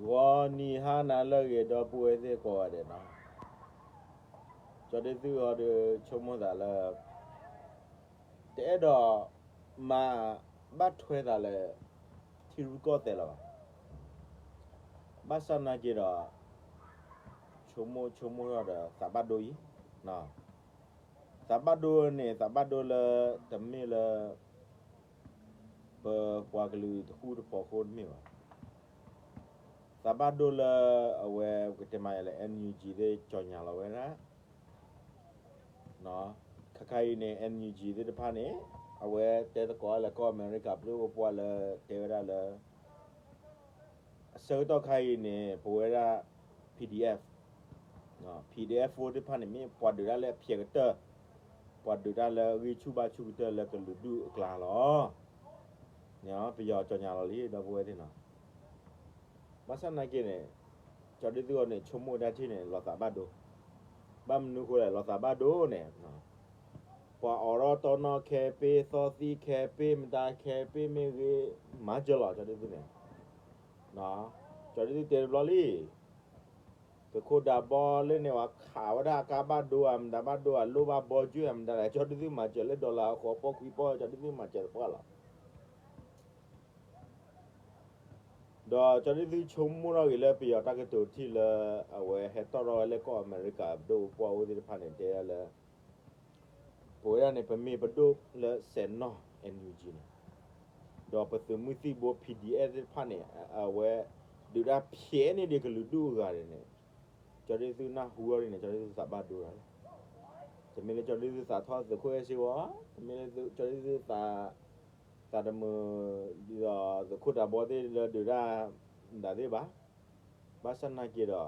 ဂီၤနံၤဟါနၤလၢအဂ့ၤ ဒီပုၢ်ဝဲၢ်သ့ၣ်ကိးဂၤဒဲးနီၤ, ကၠီဒုသုအီၤဒီးဆိကမိၣ်သးလၢ တအဲၣ်ဒိးမၤဘၣ်ထွဲသးလၢ ထံရူၢ်ကီၢ်သဲးလၢၤဘၣ်. ဘၣ်ဆၣ်နာ်က့ဒီး ဆိကမိၣ်ဆိကမိၣ်ထီၣ်ဒီးသးဘၣ်ဒိအံၤ, သးဘၣ်ဒိန့ၣ် သးဘၣ်ဒိလၢတမ့ၢ်လၢ ပပှၤကလုာ်တဃူတဖိးအဃိတမ့ၢ်ဘၣ်. သးဘၣ်ဒိလၢအဝဲပကတဲမးလၢ NUG သ့ၣ် ကြေညာ လီၤဝဲဒၣ် ခါခါအံၤန့ၣ် NUG သ့ၣ်တဖၣ်န့ၣ် အဝဲတဲသကိးလၢကီၢ်အမဲရကၤ ပဒိၣ်ပပှၢ်လၢတဲဝဲဒၣ်လၢ အဆၢကတီၢ်ခါအံၤန့ၣ် ပဝဲဒၣ် PDF, PDF ဖိသ့ၣ်တဖၣ်န့ၣ် မ့ၢ်ပှၤဒုးတၢ်လၢအဖျဲးကတၢၢ်, ပှၤဒုးတၢ်လၢအဂံၢ်ဆူၣ်ဘါဆူၣ်ကတၢၢ်လၢကလုာ်ဒူၣ်အကျါလီၤ. န့ၣ်ပယီၤ ကြေညာ လီၤလံ ဒီပုၢ်ဝဲၢ်သ့ၣ်နီၤ. ဘၣ်ဆၣ်နာ်က့န့ၣ် ကၠီဒုသုအီၤန့ၣ် ဆိကမိၣ်တၢ်ထံၣ်န့ၣ် လီၤသးဘၣ်ဒိ, ဘၣ်မနုၤဃိလဲၣ် လီၤသးဘၣ်ဒိန့ၣ် ပှၤအိးထီၣ်တီနီၣ်ခဲပ့ သီသံခဲပ့ မတၤခဲပ့မ့ၢ်ဂ့ၤ မၤစၢၤလီၤ ကၠီဒုသုန့ၣ်, ကၠီဒုသုတဲတဘျီလံ, သုးခိၣ်ဒးဘီလၢန့ၣ် ပှၤခးဝဲဒၣ်အကါဘၣ်ဒိဧါ မတၤဘၣ်ဒိဧါ လိၣ်ဘၣ်ဘီကၠွ့ဧါ မတၤလဲၣ် ကၠီဒုသုမၤစၢၤလၢ dollar အဃိ ပီၣ်ခွံပီၣ် ကၠီဒုသုမၤစၢၤတပှၢ်လီၤ. ဒီးကၠီဒုသုဆိကမိၣ်ထီၣ်ဂ့ၤလၢပယီၤတၢ်ကတိၤထံၣ်လၢ အဝဲဟဲတီၣ်ထီၣ်ဝဲလၢကီၢ်အမဲရကၤ ပဒိၣ်ပပှၢ်အိၣ်သ့ၣ်တဖၣ်န့ၣ် တဲဒၣ်လၢ ပဝဲဒၣ်န့ၣ် ပမ့ၢ်ပဒိၣ်လၢစဲးနီၣ် NUG န့ၣ်, ဒီးပသုးမုၢ်သံၣ်ဘိ PDF သ့ၣ်တဖၣ်န့ၣ် အဝဲဒုးတၢ်ဖျဲးန့ၢ်ဒံးကလုာ်ဒူၣ်အဂၤန့ၣ်, ကၠီဒုသုနၢ်ဟူအီၤဒ်န့ၣ် ကၠီဒုသုသးဘၣ်ဒိတၢ်လီၤ. တမ့ၢ်လၢကၠီဒုသုသးထီၣ်သုးခိၣ်အဲၣ်စ့ဝါ, တမ့ၢ်လၢကၠီဒုသုသး သးတမုာ် ဒီးသုးခိၣ်ဒးဘီသ့ၣ်လၢဒုးတၢ် မတၤသ့ၣ်ဘၣ်. ဘၣ်ဆၣ်နာ်က့ဒီး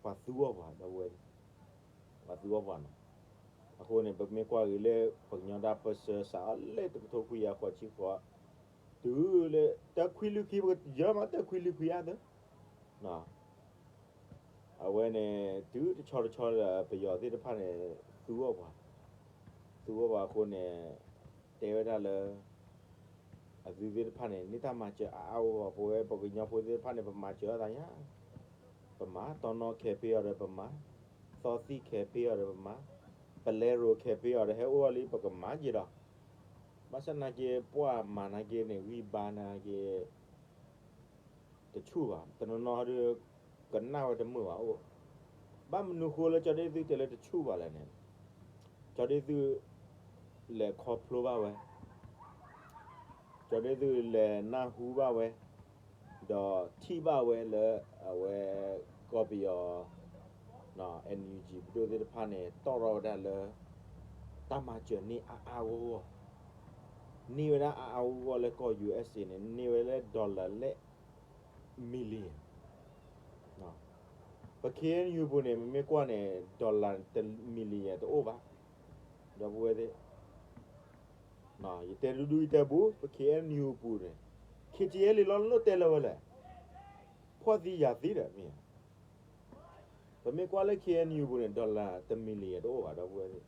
ပှၤသူအီၣ်ပှၤ ဒီပုၢ်ဝဲၢ်, ပှၤသူအီၣ်ပှၤနီၤ. အဃိန့ၣ် ပမ့ၢ်ကွၢ်ဂ့ၤလၢ ပကညီတၢ်ပၢၢ်ဆၢစးအီၤလၢတကထိခွံကယၤဃိးဆံဃိး, တုၤလၢတခွံလွံၢ်ခွံ ပကယၢမးတခွံလွံၢ်ခွံအါသၢ အဝဲန့ၣ် တုၤတဆီတဆီဒီး ပယီၤသ့ၣ်တဖၣ်န့ၣ် သူအီၣ်ပှၤ, သူအီၣ်ပှၤအဃိန့ၣ် တဲဝဲဒၣ်လၢ အသုသ့ၣ်တဖၣ်န့ၣ် န့ၢ်တၢ်မၤစၢၤအါအါဂီၢ်ဂီၢ်, ပဝဲပကညီဖိသ့ၣ်တဖၣ်န့ၣ် ပမၤစၢၤအသးညါ, ပမၤတီနီၣ်ခဲပ့အီၤဒီးပမၤ, သီသံၣ်ခဲပ့အီၤဒီးပမၤ, ပလဲရိၤခဲပ့အီၤဒီးဟဲအိၣ်အီၤလံ ပကမၤက့ၤဒီး, ဘၣ်ဆၣ်နာ်က့ ပှၤမၤနာ်က့န့ၣ် ဂံၢ်ဘါနာ်က့ တဆူၣ်ဘၣ်, တနီၤနီၤဒီး ကနၣ်ဝဲတမုာ်ဘၣ်အိၣ်, ဘၣ်မနုၤဃိလၢကၠီဒုသုတဲလၢတဆူၣ်ဘၣ်လဲၣ်န့ၣ်, ကၠီဒုသု လဲၤခီဖျိဘၣ်ဝဲ, ကၠီဒုသုလဲၤနၢ်ဟူဘၣ်ဝဲ, ဒီးထံၣ်ဘၣ်ဝဲလၢ အဝဲ ကီၢ်ပယီၤ NUG ပဒိၣ်သ့ၣ်တဖၣ်န့ၣ် တီၣ်ထီၣ်ဝဲဒၣ်လၢ တၢ်မၤစၢၤန့ၢ်အါအါဂီၢ်ဂီၢ်, န့ၢ်ဝဲဒၣ်အါအါဂီၢ်ဂီၢ်လၢကီၢ် USA န့ၣ် န့ၢ်ဝဲလၢ dollar လၢ million ပ K N U ပူၤန့ၣ် မ့မ့ၢ်ကွၢ်န့ၣ် dollar တ million တအိၣ်ဘၣ်, ဒီပုၢ်ဝဲၢ်သ့ၣ်, ယတဲဒူဒူယတဲဘူး ပ K N U ပူၤန့ၣ် K T L A လီၤလိၣ်တဲလၢၤဝဲလဲၣ်, ဖှီၣ်သံယာ်သံဒီးမ့ၢ်ဧါ, ပမ့ၢ်ကွၢ်လၢ K N U ပူၤန့ၣ် dollar တ million တအိၣ်ဘၣ် ဒီပုၢ်ဝဲၢ်သ့ၣ်,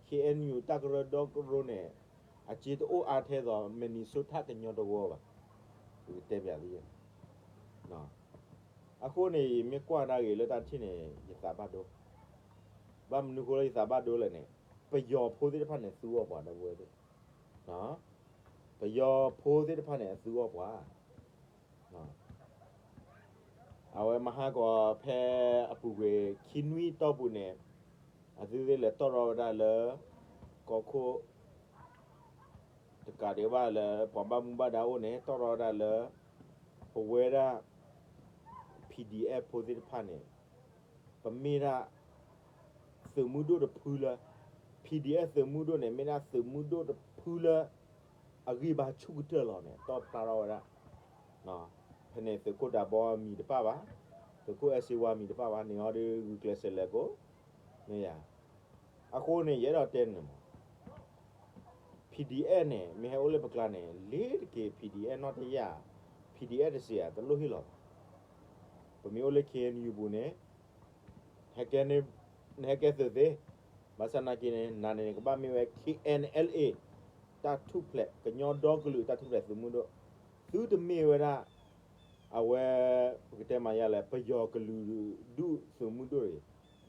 K N U တၢ်ကရၢဒီကရၢန့ၣ် အစ့တအိၣ်အါထဲသိး Minnesota ကညီတဝီဘၣ်, ပကတဲပျးသ့ၣ်ညါ အဃိန့ၣ် ယမ့ၢ်ကွၢ်ဒၣ်ဂ့ၤလၢတၢ်ထံၣ်န့ၣ် ယသးဘၣ်ဒိ, ဘၣ်မနုၤဃိလၢယသးဘၣ်ဒိလဲၣ်န့ၣ်, ပယီၤဖိသ့ၣ်တဖၣ်န့ၣ် သူအီၣ်ပှၤ ဒီပုၢ်ဝဲၢ်သ့ၣ်, ပယီၤဖိသ့ၣ်တဖၣ်န့ၣ် အသူအီၣ်ပှၤ အဝဲမဟါကီးဖဲအပူၤကွံာ်ခံနွံတီၢ်ပူၤန့ၣ်, အသုသ့ၣ်လဲၤတီၣ်ထီၣ်ဝဲဒၣ်လၢ ကီၢ်ခိၣ် တကးဒံးဘၣ်လၢ ပှၤဘၣ်မူဘၣ်ဒါအိၣ်န့ၣ် တီၣ်ထီၣ်ဝဲဒၣ်လၢ ပဝဲဒၣ် P D F ဖိသ့ၣ်တဖၣ်န့ၣ် ပမ့ၢ်ဒၣ် သုးမုၢ်ဒိၣ်တဖုလၢ P D F သုးမုၢ်ဒိၣ်န့ၣ် မ့ၢ်ဒၣ်သုးမုၢ်ဒိၣ်တဖုလၢ အဂံၢ်ဘါဆူၣ်ကတၢၢ်လီၤန့ၣ် တီၣ်ဖျါထီၣ်ဝဲဒၣ် ဖဲန့ၣ်သုးခိၣ်ဒးဘီမံၤတပၣ်ဘၣ်, သုးခိၣ်အဲၣ်စ့ဝါမံၤတပၣ်ဘၣ်န့ၣ် အီၤဒီးဂုာ်ကျဲးစၢးလဲၤကိး မ့ၢ်ယၤ, အဃိန့ၣ် ယအဲၣ်ဒိးတဲန့ၣ်မး P D F န့ၣ် မ့ၢ်ဟဲအိၣ်လၢပကျါန့ၣ် လ့ၤတက့ၤ P D F နီၢ်တယၢ်, P D F တစ့ဧါ တလိၣ်ဟ့ၣ်လီၤဘၣ်. ပမ့ၢ်အိၣ်လၢ K N U ပူၤန့ၣ် ဟဲကဲန့ၣ် နဟဲကဲသုးသ့, ဘၣ်ဆၣ်နာ်က့န့ၣ် နၤန့ၣ် ကဘၣ်မ့ၢ်ဝဲ K N L A တၢ်ထူၣ်ဖျဲး ကညီဒီကလုာ်တၢ်ထူၣ်ဖျဲးသုးမုၢ်ဒိၣ်, သုတမ့ၢ်ဝဲဒၣ် အဝဲ ပကတဲမၤယါလဲၣ် ပယီၤကလုာ်ဒူၣ်သုးမုၢ်ဒိၣ်တဂ့ၤ,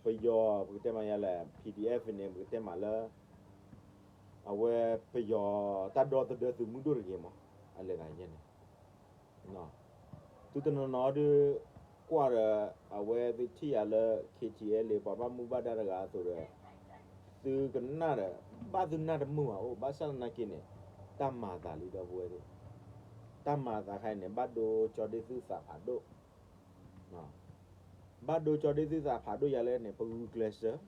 ပယီၤ ပကတဲမၤယါလဲၣ် PDF န့ၣ် ပကတဲမၤလၢ အဝဲ ပယီၤတၢ်ဒီသဒၢသုးမုၢ်ဒိၣ်တဂ့ၤမး, အလဲၤသးယဲန့ၣ် သုတနီၤနီၤဒုး ကွၢ်ဒီး အဝဲသုထံၣ်ယၤလၢ KTLA ပှၤဘၣ်မူဘၣ်ဒါတဂၤအသိးဒီး သုကနၣ်ဒီး ဘၣ်သုနၢ်တမုာ်ဘၣ်အိၣ် ဘၣ်ဆၣ်သနာ်က့န့ၣ် တၢ်မၤသးလံဒီပုၢ်ဝဲၢ်သ့ၣ်, တၢ်မၤသးခါအံၤန့ၣ် ဘၣ်ဒိကၠီဒ့သုသးဖးဒိၣ်, ဘၣ်ဒိကၠီဒ့သုသးဖးဒိၣ်ယၤလဲၣ်န့ၣ် ပဂုာ်ကျဲးစၢး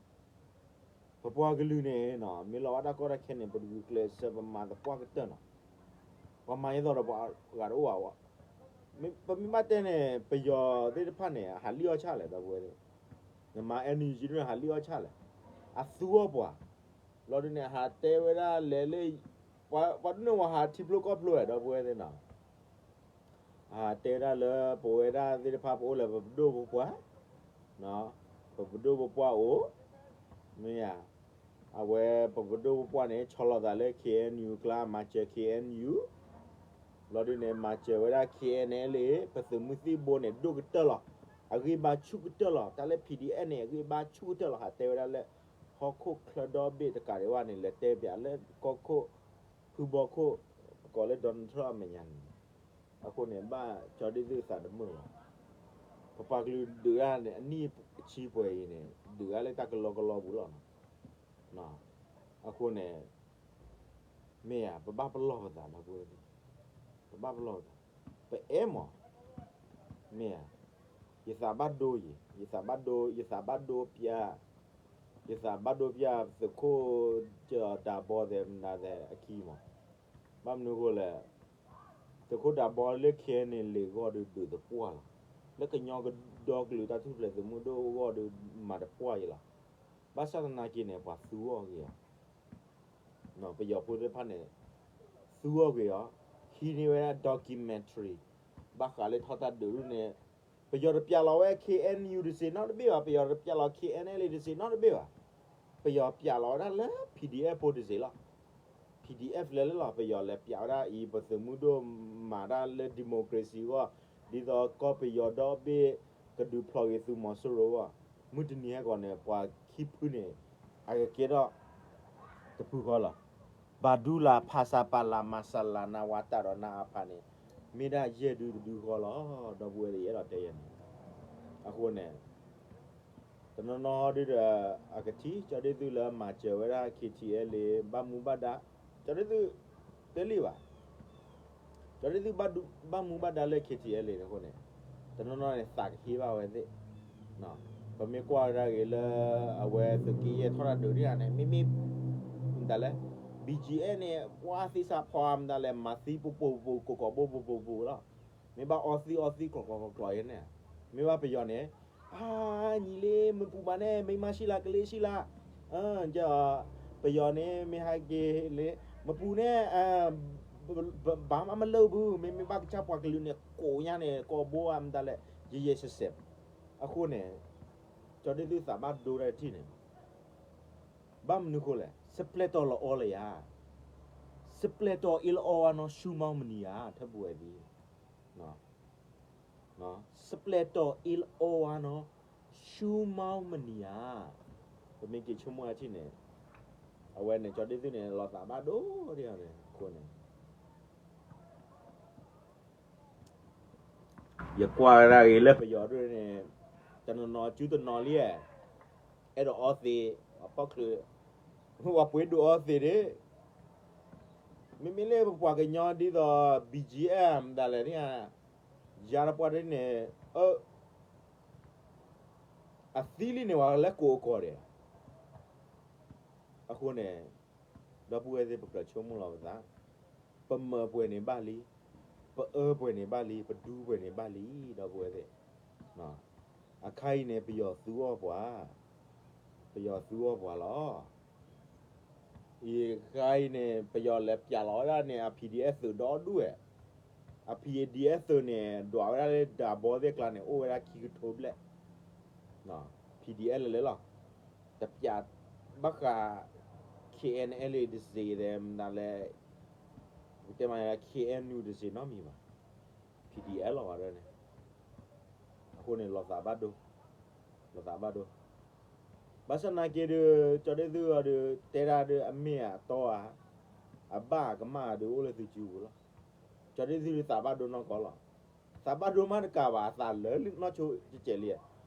ပပှၤကလုာ်န့ၣ်နီၤ မ့ၢ်လီၤဘၣ်တၢ်ကီတၢ်ခဲန့ၣ် ပဂုာ်ကျဲးစၢး ပမၤသပှၢ်ကတၢၢ်နီၤ, ပှၤမၤယဲသိးဒီးပှၤဂၤတအိၣ်ဘၣ်ဝဲ, ပမ့ၢ်ဘၣ်တဲန့ၣ် ပယီၤသ့ၣ်တဖၣ်န့ၣ် ဟးလံၣ်အီၣ်ဆၣ်လဲၣ် ဒီပုၢ်ဝဲၢ်သ့ၣ်, နမၤ NUG န့ၣ် ဟးလံၣ်အီၣ်ဆၣ်လဲၣ်, အသူအီၣ်ပှၤ, လီၤဒုးန့ၣ် ဟးတဲဝဲဒၣ်လဲၤလၢ ပှၤဒ်န့ၣ်ဝဲဟးထံဖျိကီၢ်ဖျိဝဲ ဒီပုၢ်ဝဲၢ်သ့ၣ်နီၤ တဲဝဲဒၣ်လၢပဝဲဒၣ်သ့ၣ်တဖၣ်ပအိၣ်လၢပပဒိၣ်ပပှၢ်, ပပဒိၣ်ပပှၢ်အိၣ်, မ့ၢ်ဧါ, အဝဲပပဒိၣ်ပပှၢ်န့ၣ် ဆီလီၤသးလၢ KNU ကျါ မၤစၢၤ KNU, လီၤဒုးန့ၣ် မၤစၢၤဝဲဒၣ် KNLA ပသုးမုၢ်သံၣ်ဘိန့ၣ် ဒိၣ်ကတၢၢ်လီၤ, အဂံၢ်ဘါဆူၣ်ကတၢၢ်လီၤ, တၢ်လၢ PDF န့ၣ် အဂံၢ်ဘါဆူၣ်ကတၢၢ်လီၤ ဟးတဲဝဲဒၣ်လၢ ဟီၣ်ခိၣ်ချၢဒီဘ့ၣ်တကးဒံးဘၣ်န့ၣ် လဲၤတဲပၠးလၢကီၢ်ခိၣ် ဖုဘီခိၣ်, ပကိးလၢ Donald Trump အမဲာ်ညါန့ၣ်, အဃိန့ၣ် ဘၣ်ကၠီဒ့သုသးတမုာ်လီၤ, ပပှၤကလုာ်ဒုးဒၣ်န့ၣ် အနံၣ်အဆံပှဲၤအံၤန့ၣ် ဒုးဒၣ်လၢတၢ်ကလီကလီပူၤလီၤ, အဃိန့ၣ် မ့ၢ်ဧါ ပဘၣ်ပလီၢ်ပသးဒီပုၢ်ဝဲၢ်သ့ၣ်, ပဘၣ်ပလီၢ်ပသး, ပအဲၣ်မး, မ့ၢ်ဧါ, ယသးဘၣ်ဒိယံၤ, ယသးဘၣ်ဒိ, ယသးဘၣ်ဒိပၠး, ယသးဘၣ်ဒိပၠး သုးခိၣ်ဒးဘီသဲးမတၤသဲးအခံမး, ဘၣ်မနုၤအဃိလဲၣ်, သုးခိၣ်ဒးဘီလၢ KNLA ဂီၢ်ဒုးဒုးသပှၢ်လီၤ, လၢကညီကဒီကလုာ်တၢ်ထူၣ်ဖျဲးသုးမုၢ်ဒိၣ်ဂီၢ်ဒုးမၤတပှၢ်ယံၤလီၤ, ဘၣ်ဆၣ်သနာ်က့န့ၣ် ပှၤသူအီၤဂ့ၤအီၤ ပယီၤဖိသ့ၣ်တဖၣ်န့ၣ် သူအီၤဂ့ၤအီၤ, ဟံးန့ၢ်ဝဲဒၣ် documentary ဘၣ်ဃးလၢထီၣ်တၢ်ဒုးဒ်န့ၣ်, ပယီၤတပၠးလီၤဝဲ KNU တစ့ၢ်နီတဘ့ၣ်ဘၣ်, ပယီၤတပၠးလီၤ KNLA တစ့ၢ်နီတဘ့ၣ်ဘၣ်, ပယီၤပၠးလီၤဝဲဒၣ်လၢ PDF ဖိတစ့ၢ်လီၤ, PDF လဲၤလၢလီၤ ပယီၤလဲၤပၠးဝဲဒၣ်အံၤ ပသုးမုၢ်ဒိၣ်မၤတၢ်လၢ democracy အဂီၢ်, ဒ်သိးကီၢ်ပယီၤဒီဘ့ၣ် ကဒုးဖျိးဂ့ၤသုးမီၤစိရိၤအဂီၢ်, မုၢ်တနံၤဟဲကီးန့ၣ် ပှၤခံဖုန့ၣ် အကကဲထီၣ် တဖုဃီလီၤ. ဘၣ်ဒူလၢ်ဖးစၢ်ပာ်လၢ်မၤစၢ်လၢ်နၤဝၤတၢ်ဒီးနၤအဖးန့ၣ် မ့ၢ်ဒၣ်ယဲၢ်ဒုတဒုဃီလီၤ. ဒီပုၢ်ဝဲၢ်သ့ၣ် ယအဲၣ်ဒိးတဲယဲန့ၣ်, အဃိန့ၣ် တနီၤနီၤဒုဒီး အကထံၣ် ကၠီဒ့သုလၢမၤစၢၤဝဲဒၣ် KTLA ဘၣ်မူဘၣ်ဒါ, ကၠီဒ့သု တဲလံဘၣ် ကၠီဒ့သု ဘၣ်မူဘၣ်ဒါလၢ KTLA န့ၣ်အဃိန့ၣ်, တနီၤနီၤန့ၣ် သးကဟ့ဘၣ်ဝဲသ့ၣ်, ပမ့ၢ်ကွၢ်ဝဲဒၣ်ဂ့ၤလၢ အဝဲသုးက့ယဲၢ်ထီၣ်တၢ်ဒုးဒ်န့ၣ် မ့မ့ၢ် မတၤလဲၣ်, BGF န့ၣ် ပှၤသ့စးဖီမတၤလဲၣ် မၤသံပူၤပူၤပူၤ ကိးကိးဘိပူၤပူၤပူၤလီၤ. မ့ၢ်ဘၣ်အီသံးအီသံးကျိးကျိးကျိးကျိးယဲန့ၣ်, မ့ၢ်ဘၣ်ပယီၤန့ၣ် အါ ညီလံ မ့ၢ်ပူၤဘၣ်န့ၣ် မ့ၢ်မါရှံလၢ ကလ့ရှံလၢ, ပယီၤန့ၣ် မ့ၢ်ဟဲက့ၤလံ မ့ၢ်ပူၤန့ၣ် ဘၣ်မးမ့ၢ်လၢပူၤ မ့မ့ၢ်ဘၣ်ကစၢ်ပှၤကလုာ်န့ၣ် ကိးညါန့ၣ် ကိးဘိဧါမတၤလဲၣ် ယဲယဲစဲးစဲး, အဃိန့ၣ် ကၠီဒ့သုသးဘၣ်ဒိတၢ်တထံၣ်န့ၣ် ဘၣ်မနုၤဃိလဲၣ်, စပျဲၢ်တီၤလီၤအီလၢယၤ, စပျဲၢ်တီၤအ့လီၤအီဝါနီၢ် ရှူမီမနံၤဧါ ထၢပဝဲသ့ၣ် စပျဲၢ်တီၤအ့လီၤအီဝါနီၢ် ရှူမီမနံၤဧါ, ပမ့ၢ်က့ၤဆိကမိၣ်အထံၣ်န့ၣ်, အဝဲန့ၣ် ကၠီဒ့သုန့ၣ် လီၤသးဘၣ်ဒိဒ်န့ၣ်အဃိန့ၣ် ယကွၢ်ဝဲဒၣ်အံၤလၢပယီၤဒ်န့ၣ်, တနီၤနီၤကၠူတနီၤလံ, အဲၣ်ဒိးအီသံး, ပီၣ်ချုး, ပှၤပှ့ၤဒိးအီသံးဒၣ်, မ့မ့ၢ်လၢပပှၤကညီဒ်သိး BGF မတၤလဲၣ်န့ၣ်, ယၤတပှၢ်ဒ်န့ၣ်, အသံလံန့ၣ် ပှၤလၢကိးအကိးဒဲး အဃိန့ၣ်, ဒီပုၢ်ဝဲၢ်သ့ၣ် ပကြၢးဆိကမိၣ်လီၤပသး, ပမၢပှဲၤန့ၣ်ဘၣ်လံ, ပအၢပှဲၤန့ၣ်ဘၣ်လံ, ပဒူပှဲၤန့ၣ်ဘၣ်လံ, ဒီပုၢ်ဝဲၢ်သ့ၣ်, အခါအံၤန့ၣ် ပယီၤသူအီၣ်ပှၤ, ပယီၤသူအီၣ်ပှၤလီၤ. အခါအံၤန့ၣ် ပယီၤလဲၤပၠးလီၤဝဲဒၣ်န့ၣ် အ PDF သုးဒီဒူၣ်ဝဲ, အ PDF သုးန့ၣ် ဒွးဝဲဒၣ်လၢဒးဘီသ့ၣ်ကျါန့ၣ် အိၣ်ဝဲဒၣ်ခံကထိဘျဲၣ် PDF လၢလဲၤလီၤ, တပျးဘၣ်ဃး KNLA တစ့ၢ်ဒီး မတၤလဲၣ်, ပတဲမး KNU တစ့ၢ်နီတမံၤဘၣ်, PDF လီၤဝဲဒၣ်န့ၣ်, အဃိန့ၣ် လီၤသးဘၣ်ဒိ, လီၤသးဘၣ်ဒိ. ဘၣ်ဆၣ်နာ်က့ဒီး ကၠီဒ့သုအီၤဒီး တဲဒၣ်ဒီးအမ့ၢ်အတီဧါ, အဘၣ်အကမၣ်ဒီးအိၣ်လၢသုစုပူၤလီၤ. ကၠီဒ့သုဒီးသးဘၣ်ဒိနီၢ်ကီၢ်လီၤ. သးဘၣ်ဒိမးတကးဘၣ် သးလၢာ်နီၢ်ဆိကဲးလံ.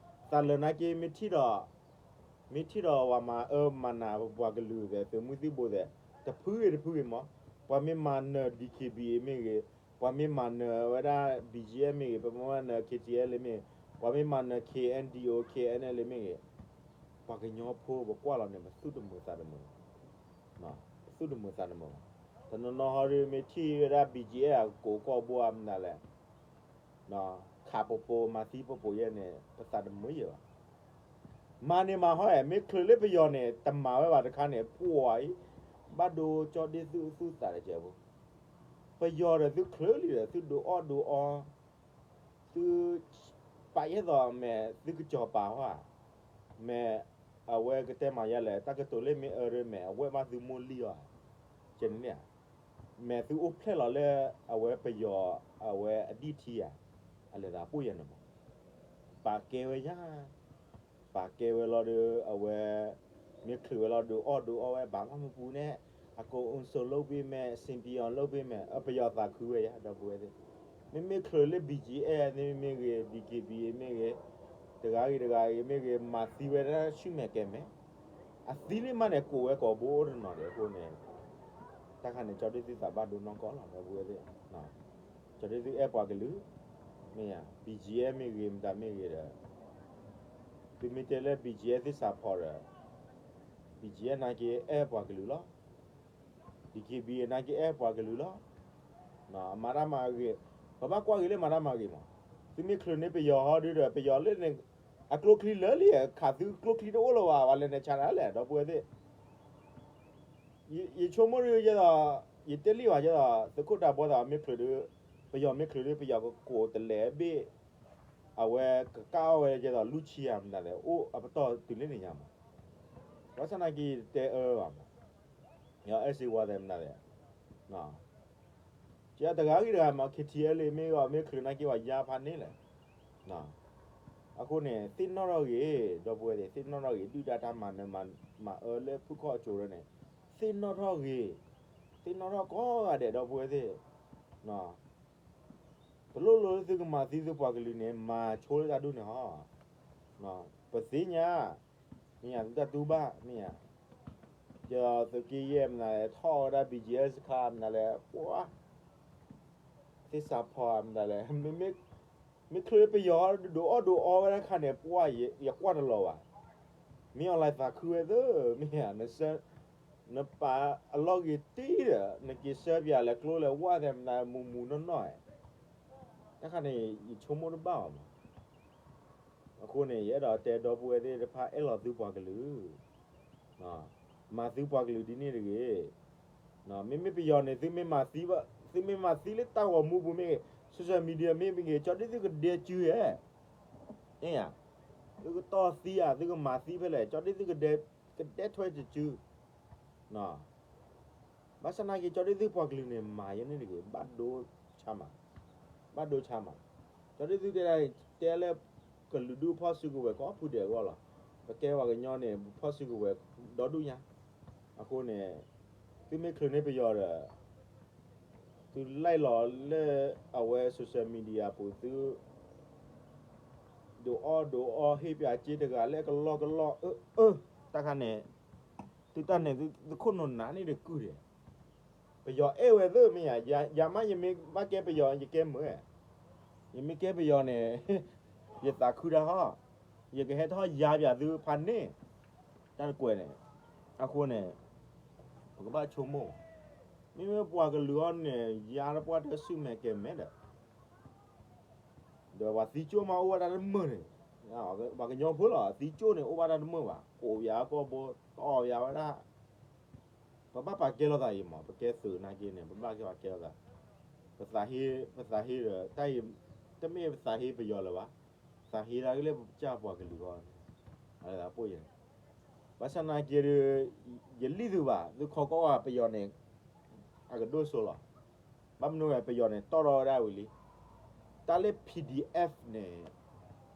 သးလၢာ်နာ်က့ မ့ၢ်ထံၣ်ဒီး မ့ၢ်ထံၣ်ဒီးပှၤမၤအၢမၤနးပပှၤကလုာ်သ့ၣ် သုးမုၢ်သံၣ်ဘိသ့ၣ် တဖုဂ့ၤတဖုဂ့ၤမး, ပှၤမ့ၢ်မၤနၢၤ D K B A မ့ၢ်ဂ့ၤ, ပှၤမ့ၢ်မၤနၢၤဝဲဒၣ် B G F မ့ၢ်ဂ့ၤ, ပှၤမ့ၢ်မၤနၢၤ K T L မ့ၢ်ဂ့ၤ, ပှၤမ့ၢ်မၤနၢၤ K N D O K N L မ့ၢ်ဂ့ၤ, ပှၤကညီဖိပကွၢ်လီၤန့ၣ် ပသူၣ်တမုာ်သးတမုာ်ဘၣ်, ပသူၣ်တမုာ်သးတမုာ်ဘၣ်. တနီၤနီၤဟီဒီး မ့ၢ်ထံၣ်ဝဲဒၣ် B G F အကိးကီၢ်ဘိအမနုၤလဲၣ် ခးပပိာ်မၤသံပပိာ်ယဲန့ၣ် ပသးတမုာ်ယဲဘၣ်. မၤန့ၣ်မၤဟီဧါ, မ့ၢ်ချုးလၢပယီၤန့ၣ် တမၤဝဲဘၣ်တခါန့ၣ် ပှၤအံၤ ဘၣ်ဒိကၠီဒ့သုအသူၣ်သးတကဲးဖိ. ပယီၤဒီးသုချုးလံဒီး သုဒုးအီၣ်ဒုးအီ, သု ပာ်ယဲသိးမဲာ် သုကစီၤပၤဟီဧါ, မဲာ် အဝဲကတဲမၤယဲလဲၣ် တၢ်ကတိၤလၢမ့ၢ်အၢရၢမဲာ် အဝဲၢ်ဘၣ်သုမိၢ်လံအီၤဧါ, ကဲန့ၣ်ဧါ. မဲာ်သုအိၣ်ဖျဲၣ်လီၤလၢ အဝဲပယီၤ အဝဲအဒံၣ်ထံဧါ, အလဲၤသးပိၢ်ယဲန့ၣ်မး. ပာ်ကဲဝဲယါ, ပာ်ကဲဝဲလီၤဒီး အဝဲ မ့ၢ်ချုးဝဲလီၤဒုးအီၣ်ဒုးအီဝဲ ဘၣ်မးမပူၤန့ၣ် အကိး အုံစိ လုပ်ပေးမယ်, စင်ပီယွန် လုပ်ပေးမယ်, အပယီၤသးခုဝဲယါ ဒီပုၢ်ဝဲၢ်သ့ၣ်. မ့မ့ၢ်ချုးလၢ B G F န့ၣ်မ့ၢ်ဂ့ၤ, D K B A မ့ၢ်ဂ့ၤ, တဂၤဂ့ၤတဂၤဂ့ၤမ့ၢ်ဂ့ၤ, မၤသံဝဲဒၣ်ဆူၣ်မဲာ်ကဲၤမဲာ်, အသံလံမးန့ၣ် ကိးဝဲကိးဘိအိၣ်တနီၤဒဲးအဃိန့ၣ်, တၢ်ခါန့ၣ် ကၠီဒ့သုသးဘၣ်ဒိနီၢ်ကီၢ်လီၤ ဒီပုၢ်ဝဲၢ်သ့ၣ်. ကၠီဒ့သုအဲၣ်ပှၤကလုာ်, မ့ၢ်ဧါ, B G F မ့ၢ်ဂ့ၤ မတၤမ့ၢ်ဂ့ၤဒီး သုမ့ၢ်တဲလၢ B G F သ့ၣ်စးဖီၣ်ဒီး B G F နာ်က့အဲၣ်ပှၤကလုာ်လီၤ. D K B A နာ်က့အဲၣ်ပှၤကလုာ်လီၤ. မၤတၢ်မၤဂ့ၤ, ပဘၣ်ကွၢ်ဂ့ၤလၢမၤတၢ်မၤဂ့ၤမး. သုမ့ၢ်ချုးန့ၢ်ပယီၤဟီဒုဒီး ပယီၤလၢန့ၣ် အကျိချံလၢာ်လံ, ခးသုကျိချံတအိၣ်လၢၤဘၣ်, ပှၤလဲၤနုာ်ဆါတၢ်လဲၣ် ဒီပုၢ်ဝဲၢ်သ့ၣ်. ယဆိကမိၣ်ဒ်ယဲသိး, ယတဲလံဘၣ်ယဲသိး သုးခိၣ်တၢ်ဘီသးမ့ၢ်ချုးဒီး, ပယီၤမ့ၢ်ချုးဒီး ပယီၤကကိးတလဲၤဘ့ၣ်, အဝဲကကၣ်အီၣ်ဝဲယဲသိး လူၢ်ဆံယၤမတၤလဲၣ် အိၣ်အပတီၢ်တုၤလၢန့ၣ်ညါမး. ဘၣ်ဆၣ်နာ်က့တဲအၢဘၣ်မး, ယအဲၣ်စ့ဝါသဲမတၤလဲၣ် ကတဂၤဂ့ၤတဂၤမး K T L မ့ၢ်ဂ့ၤ မ့ၢ်ချုးနာ်က့ဝဲယါဖးန့ၣ်လဲၣ်. အဃိန့ၣ် သ့ၣ်နီၣ်ထီၣ်ဂ့ၤ ဒီပုၢ်ဝဲၢ်သ့ၣ်, သ့ၣ်နီၣ်ထီၣ်ဂ့ၤ ဒုၣ်ဒါတၢ်မၤနၢၤမၤအၢလၢဖုၣ်ခီၣ်ကၠိလၢန့ၣ်, သ့ၣ်နီၣ်ထီၣ်ဂ့ၤ, သ့ၣ်နီၣ်ထီၣ်ကိးဂၤဒဲး ဒီပုၢ်ဝဲၢ်သ့ၣ်. တလိၣ်လိၣ်လၢသုကမၤသံသုပှၤကလုာ်န့ၣ် မၤဆိလၢတၢ်ဒူၣ်န့ၣ်ဟီ. ပသ့ၣ်ညါ, မ့ၢ်ယၤ သုတၢ်တူၢ်ဘၣ် မ့ၢ်ယၤ, ယသုးက့ယဲၢ်မနုၤလဲၣ် ထီၣ်ဝဲဒၣ် B G F စခါမနုၤလဲၣ် ပှၤ သ့ၣ်စးဖီမနုၤလဲၣ်, မ့ၢ်ချုးပယီၤ ဒုးအီၣ်ဒုးအီဝဲဒၣ်ခါန့ၣ် ပှၤ ယကွၢ်တလီၤဘၣ်. မ့ၢ်အီၤလဲၤသးခုဝဲသ့ၣ် မ့ၢ်ယၤ, နပာ်အလီၢ်ဂ့ၤတံၢ်ဒီး နက့ၤစၢပယၤလဲၤကျိလဲၤဝၢ်သဲမနုၤ မူမူနီၢ်နီၢ်, တၢ်ခါန့ၣ် ယဆိကမိၣ်တဘၣ်အီၤမး. အဃိန့ၣ် ယအဲၣ်ဒိးတဲဒီပုၢ်ဝဲၢ်သ့ၣ်တဖၣ် အဲၣ်လီၤသုပှၤကလုာ်, မၤသုပှၤကလုာ်ဒ်န့ၣ်တဂ့ၤ. မ့မ့ၢ်ပယီၤန့ၣ် သုမ့ၢ်မၤသံဘၣ်, သုမ့ၢ်မၤသံလၢတၢ်ဂီၤမူပူၤမ့ၢ်ဂ့ၤ, social media မ့ၢ်ဂ့ၤ, ကၠီဒ့သုကဒဲကုဧဲ, သုကတီၢ်သံဧါ, သုကမၤသံဖဲလဲၣ်, ကၠီဒ့သုကဒဲ, ကဒဲထွဲတစု ဘၣ်ဆၣ်နာ်က့ ကၠီဒ့သုပှၤကလုာ်န့ၣ် မၤယဲန့ၣ်တဂ့ၤ, ဘၣ်ဒိဆါမး, ဘၣ်ဒိဆါမး. ကၠီဒ့သုတဲဒၣ်, တဲလၢ ကလုာ်ဒူၣ်ဖီၣ်စုကဝဲၤကိးဖုဒဲးအဂီၢ်လီၤ. ပကဲပှၤကညီန့ၣ် ပဖီၣ်စုကဝဲၤဒီဒူၣ်ညါ. အဃိန့ၣ် သုမ့ၢ်ချုးန့ၢ်ပယီၤဒီး သုလဲၤလီၤလၢအဝဲ social media ပူၤ သု ဒုးအီၣ်ဒုးအီ ဟ့ၣ်ပၠးစ့တဂၤလၢကလီကလီ အၢ အၢ တၢ်ခါန့ၣ် သုတၢ်န့ၣ် သုခိၣ်နူာ်နးန့ၣ်တကုၢ်ဒဲး. ပယီၤအဲၣ်ဝဲသ့ၣ်မ့ၢ်ဧါ, ယၤမး ယမ့ၢ်ဘၣ်ကဲပယီၤ ယကဲမုာ်, ယမ့ၢ်ကဲပယီၤန့ၣ် ယသးခုတၢ်ဟီ, ယကဟဲထီၣ်ယါပၠးသုဖးန့ၣ်, တၢ်တကွဲးန့ၣ်. အဃိန့ၣ် ပကဘၣ်ဆိကမိၣ်, မ့မ့ၢ်ပှၤကလုာ်အီၤန့ၣ် ယါတပှၢ်တၢၢ်ဆူၣ်မဲာ်ကဲၤမဲာ်ဒီး ဒီးပှၤသံကၠိၣ်မးအိၣ်ဝဲဒၣ်တမုာ်န့ၣ်, ပှၤကညီဖိလီၤ သံကၠိၣ်န့ၣ် အိၣ်ဝဲဒၣ်တမုာ်ဘၣ်, ကိးပယၤကီၢ်ဘိ တီၢ်ပယၤဝဲဒၣ်. ပဘၣ်ပာ်ကဲလိာ်သးအံၤမး, ပကဲသုးနာ်က့န့ၣ် ပဘၣ်ကဲပာ်ကဲလိာ်သး. ပသးဟ့, ပသးဟ့ဒီး တၢ်အံၤ တမ့ၢ်ပသးဟ့ပယီၤလၢၤဘၣ်, သးဟ့ဒၣ်က့ၤလၢပကစၢ်ပှၤကလုာ်အဂီၢ်န့ၣ်, အလၢသးပိၢ်ယဲန့ၣ်. ဘၣ်ဆၣ်နာ်က့ဒီး ယလံၣ်သုဘၣ်, သုခီကီၢ်ဝဲပယီၤန့ၣ် အကဒိၣ်စိလီၤ. ဘၣ်မနုၤဝဲပယီၤန့ၣ် တီၢ်ထီၣ်ဝဲဒၣ်ဝံၤလံ. တၢ်လၢ PDF န့ၣ်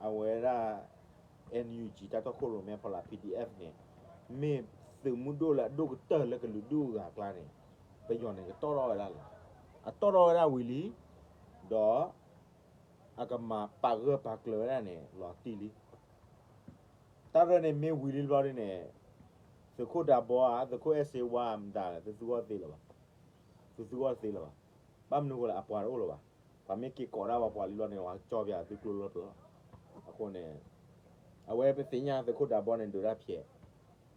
အဝဲဒၣ် NUG တၢ်တီခိၣ်ရိၣ်မဲဖီလာ် PDF န့ၣ် မ့ၢ်သုးမုၢ်ဒိၣ်လၢအဒိၣ်ကတၢၢ်လၢကလုာ်ဒူၣ်အဂၤအကျါန့ၣ် ပယီၤန့ၣ် ကတီၢ်ထီၣ်ဝဲဒၣ်လီၤ. အတီၢ်ထီၣ်ဝဲဒၣ်ဝံၤလံ, ဒီး အကမၤပာ်ဂၢၢ်ပာ်ကျၢၤဝဲဒၣ်န့ၣ် လီၤတံၢ်လံ. တၢ်ရဲၣ်န့ၣ်မ့ၢ်ဝံၤလံတဘျီဒ်န့ၣ် သုးခိၣ်ဒးဘီဧါ, သုးခိၣ်အဲၣ်စ့ဝါမတၤ သုသူအီၤသ့လၢၤဘၣ်, သုသူအီၤသ့လၢၤဘၣ်. ဘၣ်မနုၤဃိလဲၣ် အပှၤတအိၣ်လၢၤဘၣ်. ပှၤမ့ၢ်က့ၤကိးဒၣ်ပှၤပှၤလံလီၤန့ၣ် ပှၤကၠီပၠးသုကျိလီၤတလီၤ. အဃိန့ၣ် အဝဲပသ့ၣ်ညါသုးခိၣ်ဒးဘီန့ၣ် ဒုးတၢ်ဖျဲး,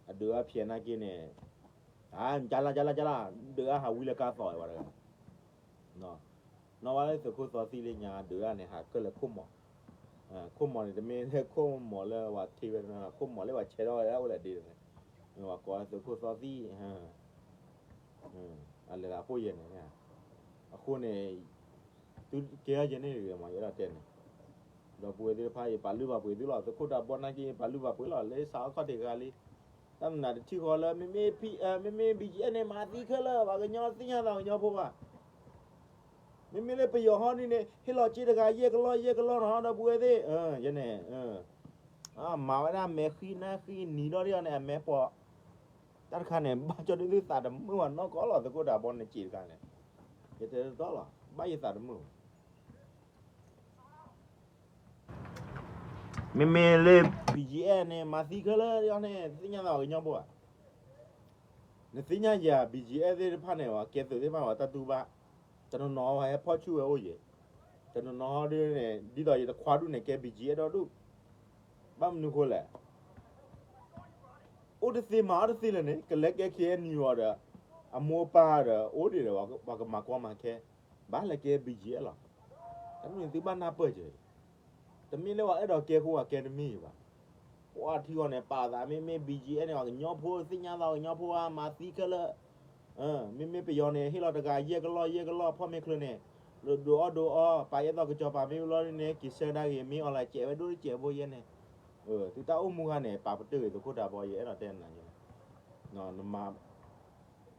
အဒုးတၢ်ဖျဲးနာ်က့န့ၣ် ကၠါလၢ်ကၠါလၢ်ကၠါလၢ် ဒုးတၢ်ဟးဝံလၢကါသီးဝဲတဂၤ နီၢ်ဝဲလၢသုးခိၣ်သီသံလၢညါဒုးတၢ်န့ၣ် ဟးကၢၢ်လၢခိၣ်မီၤ, ခိၣ်မီၤန့ၣ် တမ့ၢ်လၢခိၣ်မီၤလၢပှၤထံဝဲ, ခိၣ်မီၤလၢပှၤဆဲးထီၣ်ဝဲဒၣ်အိၣ်လၢဒ့န့ၣ်, မ့ၢ်ပှၤကိးသုးခိၣ်သီသံ, အလဲၤသးပိၢ်ယဲၢ်န့ၣ်, အဃိန့ၣ် သုကဲထီၣ်ယဲၢ်န့ၣ်တဂ့ၤမး ယအဲၣ်ဒိးတဲန့ၣ်, ဒီပုၢ်ဝဲၢ်သ့ၣ်တဖၣ် ယပာ်လုၢ်ပာ်ပှ့ၤသုလီၤ, သုးခိၣ်ဒးဘီနာ်က့ ယပာ်လုၢ်ပာ်ပှ့ၤလီၤ, လၢစးအီခီၣ်ထံးဂၤလံ, တၢ်မနုၤတထံၣ်ဃီလၢ မ့မ့ၢ် မ့မ့ၢ် BGF န့ၣ် မၤသံခဲလၢာ် ပှၤကညီသ့ၣ်ညါသးကညီဖိဘၣ် မ့မ့ၢ်လၢပယီၤဟီဒ်န့ၣ် ဟ့ၣ်လီၤစ့တဂၤယဲၢ်ကလီၢ်ယဲၢ်ကလီၢ်နီၤ ဒီပုၢ်ဝဲၢ်သ့ၣ်, ယဲၢ်န့ၣ်, မၤဝဲဒၣ်မဲာ်ဃံနါဃံနံၤဒီဒ်အီၤန့ၣ် အမဲာ်ပှီၤ, တၢ်တခါန့ၣ် ဘၣ်ကၠီဒုးသုသးတမုာ်ဘၣ်နီၢ်ကီၢ်လီၤ သုးခိၣ်ဒးဘီန့ၣ်စ့တခါန့ၣ်, ယတဲတတီလီၤ ဘၣ်ယသးတမုာ်ဘၣ် မ့မ့ၢ်လၢ BGF န့ၣ် မၤသံခဲလၢာ်ဒ်အီၤန့ၣ် သ့ၣ်ညါသးပှၤကညီဖိဧါ, နသ့ၣ်ညါယၤ BGF သ့ၣ်တဖၣ်န့ၣ် ပှၤကဲသုးသ့ၣ်တဖၣ် ပှၤတၢ်တူၢ်ဘၣ်, တနီၤနီၤဟဲဖီၣ်ဆူၣ်ဝဲအိၣ်ယဲၢ်, တနီၤနီၤဟီဒ်န့ၣ် ဒ်သိးယတခွါဒူၣ်န့ၣ် ကဲ BGF ဒီဒူၣ်, ဘၣ်မနုၤဃိလဲၣ် အိၣ်တသ့မၤအီၣ်တသ့လၢၤန့ၣ် ကလဲၤကဲ KNU အီၤဒီး အမိၢ်အပၢ်ဒီး အိၣ်ဒံးဒီး ပှၤကမၤကီမၤခဲ, ဘၣ်လဲၤကဲ BGF လီၤ, တၢ်န့ၣ်သုဘၣ်နၢ်ပၢၢ်က့ၤ, တမ့ၢ်လၢပှၤအဲၣ်ဒိးကဲဃိပှၤကဲတမ့ၢ်ဘၣ်, ပှၤထံဂီၤန့ၣ် ပာ်သးမ့မ့ၢ် BGF န့ၣ် ပှၤကညီဖိသ့ၣ်ညါသးပှၤကညီဖိဧါ မၤသံခဲလၢာ် မ့မ့ၢ်ပယီၤန့ၣ် ဟ့ၣ်လီၤတဂၤယဲၢ်ကလီၢ်ယဲၢ်ကလီၢ် ဖီၣ်မ့ၢ်ချၢန့ၣ်, ဒိးအီၣ်ဒိးအီ ပာ်ယဲၢ်သီကစီၤပၤမ့ၢ်ဘျီန့ၣ် က့ၤဆၢဒၣ်ဂ့ၤ မ့ၢ်အီၤလၢကဲးဝဲဒိၣ်တကဲးဖိယဲၢ်န့ၣ်, သုတၢ်အိၣ်မူခါန့ၣ် ပာ်ပတုာ်ဂ့ၤသုးခိၣ်ဒးဘီ ယအဲၣ်ဒိးတဲနၤယဲၢ်, နမၤ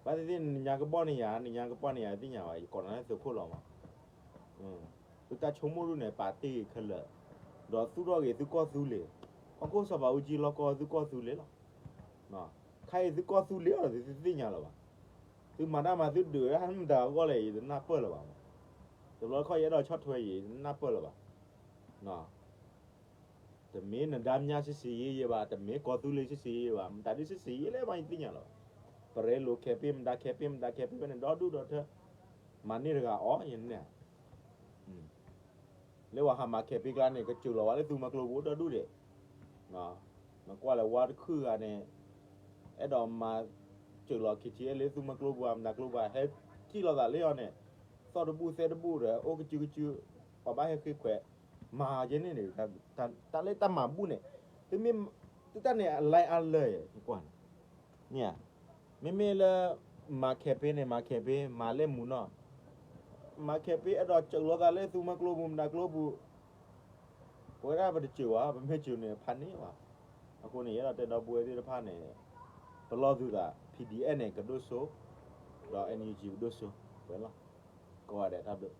ဘၣ်သ့ၣ်သ့ၣ် နညါကဘီၣ်န့ၢ်ယၤ နညါကဘီၣ်န့ၢ်ယၤ သ့ၣ်ညါဘၣ် ယကိးနၤလၢသုးခိၣ်လီၤမး, သုတၢ်ဆိကမိၣ်ဒ်န့ၣ် ပာ်တ့ၢ်ဂ့ၤခဲလၢာ်, ဒီးသူၣ်ထီၣ်ဂ့ၤသုကီၢ်သူလ့ၤ, ဟီၣ်ခိၣ်စီၤပၤအူကၠံလီၢ်ကီၢ်သုကီၢ်သူလ့ၤလီၤ, ခါအံၤသုကီၢ်သူလ့ၤအီၤဒီးသုသ့ၣ်ညါလၢၤဘၣ်, သုမၤတၢ်မၤသုဒုးဝဲဒၣ်မတၤအဂီၢ်လဲၣ် ယတနၢ်ပၢၢ်လၢၤဘၣ်မး, တဘျီတခီၣ်ယအဲၣ်ဒိးဆီၣ်ထွဲယဲၢ် ယတနၢ်ပၢၢ်လၢၤဘၣ် တမ့ၢ်နဒါမြစစ်ဆင်ရေးယဲၢ်ဘၣ်, တမ့ၢ်ကီၢ်သူလ့ၤစစ်ဆင်ရေးယဲၢ်ဘၣ်, မတၤဒုစစ်ဆင်ရေးလဲၣ်မး ယသ့ၣ်ညါလီၤ, ပရဲလိၤခဲပ့ၣ် မတၤခဲပ့ၣ် မတၤခဲပ့ၣ်ဝဲန့ၣ် ဒီဒူၣ်ဒီထၢ, မၤန့ၢ်တဂၤအီၤယဲၢ်န့ၣ်, လၢပှၤဟးမၤခဲပ့ၣ်ကျါန့ၣ် ကစၢၤလီၤဝဲလၢသုးမီၤကျိပူၤဒီဒူၣ်ဒဲး, နကွၢ်လၢဝါတခုၣ်ဂၤန့ၣ်, အဲၣ်ဒိးမၤစၢၤလီၤ KTLA လၢသုးမီၤကျိပူၤ မတၤကျိပူၤ ဟဲထံၣ်လိာ်သးလၢအီၤန့ၣ်, သီၣ်တဘူၣ်သဲတဘူၣ်ဒီး အိၣ်ကစုကစု, ပှၤဘၣ်ဟဲဃ့ခွဲး, မၤယဲၢ်န့ၣ်န့ၣ်, တၢ်လၢတၢ်မၤဘူၣ်န့ၣ်, သုမ့ၢ်, သုတၢ်န့ၣ်အလဲအလၢာ်, ကွၢ်န့ၣ်, မ့မ့ၢ်လၢ, မၤခဲပ့ၣ်န့ၣ် မၤခဲပ့ၣ် မၤလၢမုာ်နီၢ်, မၤခဲပ့ၣ်အဲၣ်ဒိးစၢၤလီၤသးလၢသုးမီၤကျိပူၤ မတၤကျိပူၤ, ပဝဲဒၣ်ပတစၢၤဘၣ် ပမ့ၢ်စၢၤန့ၣ် ဖးန့ၢ်ဘၣ်, အဃိန့ၣ် ယအဲၣ်ဒိးတဲဒီပုၢ်ဝဲၢ်သ့ၣ်တဖၣ်န့ၣ်, ပလီၢ်သုသး PDF န့ၣ် ကဒိၣ်စိ, ဒီး NUG ကဒိၣ်စိ, ဝဲလီၤ, ကိးဂၤဒဲးတၢ်ဘျုး